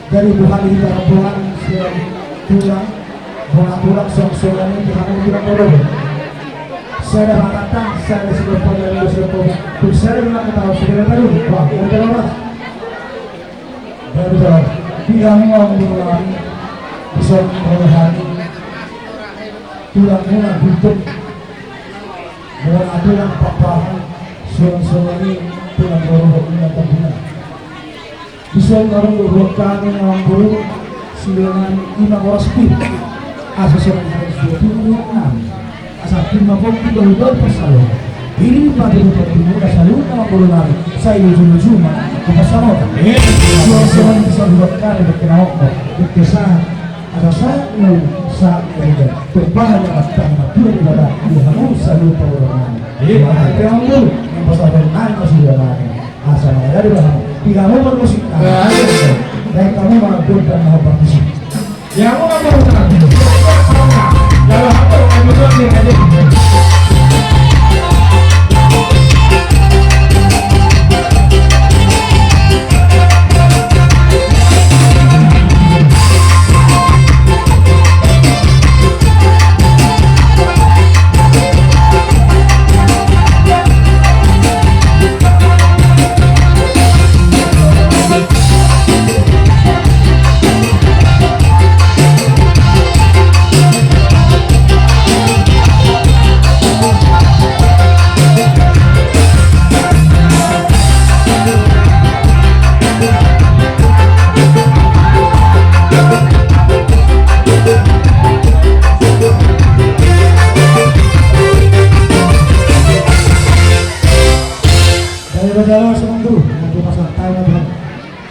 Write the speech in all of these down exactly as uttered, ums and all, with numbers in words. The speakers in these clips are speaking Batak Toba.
Jadi bukan di dalam bulan sedang tulang, bulan tulang song song ini kita mau bilang bodoh. Saya ada mata, saya ada sudah pada, sudah pada. Terus saya bilang ketawa, sudah tahu, wah, udah lama. Jadi, tidak mau mengulangi, bisa mengulangi. Tulang-tulang hidup. Molo tulang papahan, suang-suang i tulang rorobot ni na paguna. Bisa marungut hami na mamboru, silangan ima boras pi. Asa songon i harus dua puluh dua enam. Asa pir ma pongki dohot dohot pasalo. Ini ma di buka timur, asa lu na mamboru nami. Sai ujung-ujung ma, di pasalo. Suang-suang i bisa buat kami, berkena okno, berkesa. Asa saat nu, saat nu, berbahan yang matang, matua di bada, di hamu salupa urongan. Iya. Maka kita mampu, yang pasal dan naik masih urongan. Asa mana jadi bahan, tidak mau bermusik. Nah, iya. Dan kamu malah dan mau bermusik. Ya, mau apa, mau apa? Kalau apa, mau apa, mau apa?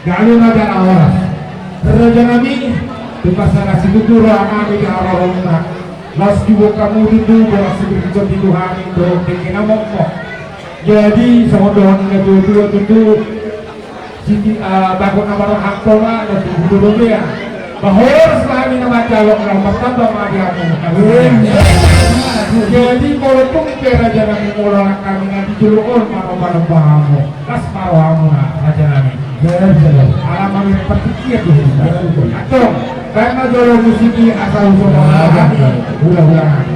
Gabe ma jala horas. Raja nami, tung mansai situtu roha nami di haroronmuna. Laos diboan hamu tutu boras sipir di Tuhan i tu tingki na mompo. Jadi songon dohot ni na tua-tua tutu, siti, ah, bagot na marhak pola na tubu do bea. Ba horas ma hami na manjalo, na martamba ma di hamu. Amin. Jadi molo tung pe raja nami, molo anak hami na di jolo on manomba-nomba hamu, las ma rohamuna raja nami. Ala ma hami partingkian di hita. Antong, baen ma jolo musik i asa hujolo hami hula-hula nami.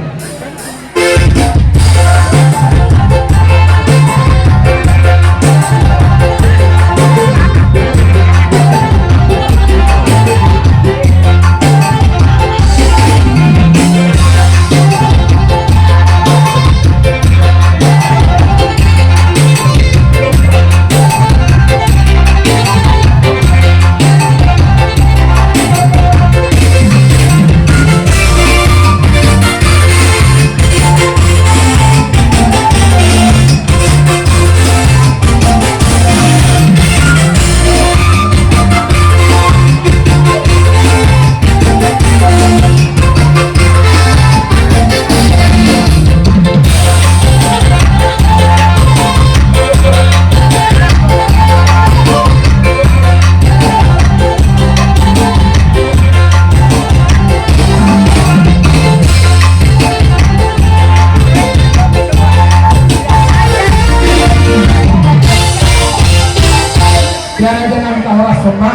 Raja nami, tahoras ma.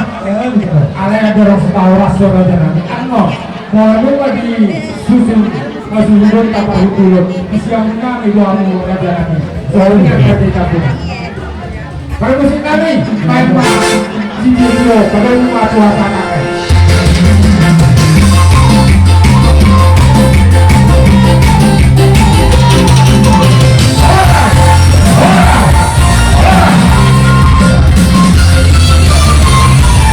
Alai adong na so tahoras raja nami. Annon, molo nunga disusun, na suhut on taparhutulon, di siamun nami do hamu raja nami. Songon i raja i. Parmusik nami, baen ma. Sitiotio, pada uma tua sana.